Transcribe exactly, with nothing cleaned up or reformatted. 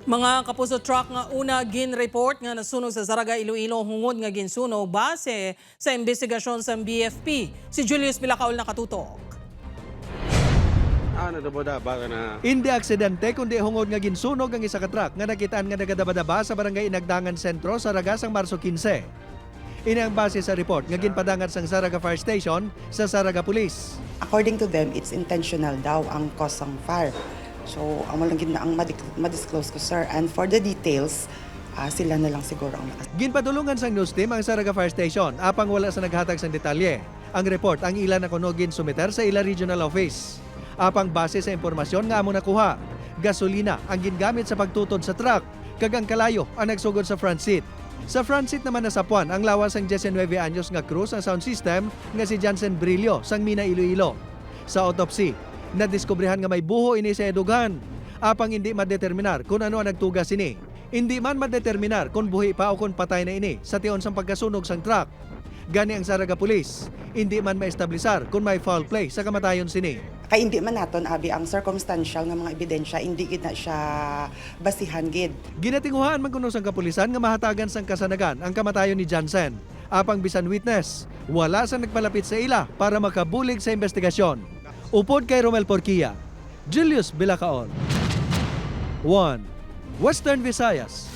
Mga kapuso, truck nga una gin-report nga nasunog sa Zarraga, Iloilo, hungod nga ginsunog base sa imbestigasyon sa B F P. Si Julius Bilacaol nakatutok. Ah, nadabadaba ka na. Indi aksidente kundi hungod nga ginsunog ang isa ka truck nga nakitaan nga nagadabadaba sa Barangay Inagdangan Sentro sa Zarraga sang Marso quince. Ini ang base sa report nga ginpadangat sang Zarraga Fire Station sa Zarraga Police. According to them, it's intentional daw ang cause ng fire. So, amo lang gid na ang madik- ma-disclose ko, sir. And for the details, ah, sila na lang siguro ang naka- Ginpadulungan sang news team ang Zarraga Fire Station apang wala sa naghatag sang detalye. Ang report ang ila na kuno ginsumiter sa ila regional office. Apang base sa impormasyon nga amo nakuha, gasolina ang gingamit sa pagtutod sa truck kag ang kalayo ang nagsugod sa front seat. Sa front seat naman nasapwan ang lawas sang diecinuebe anyos nga crew sang sound system nga si Jansen Brillo sang Mina, Iloilo. Sa autopsy, nadiskubrihan nga may buho ini sa iya dughan. Apang indi madeterminar kon ano ang nagtuga sini. Indi man madeterminar kon buhi pa o kon patay na ini sa tion sang pagkasunog sang truck. Gani ang Zarraga Police, indi man maestablisar kon may foul play sa kamatayon sini. Kay hindi man naton abi ang circumstantial nga mga ebidensya, hindi gid na siya basihan gid. Ginatinguhaan man kuno sang kapulisan nga mahatagan sang kasanagan ang kamatayon ni Jansen. Apang bisan witness, wala sang nagpalapit sa ila para makabulig sa investigasyon. Upod kay Romel Porquia, Julius Bilacaol, One Western Visayas.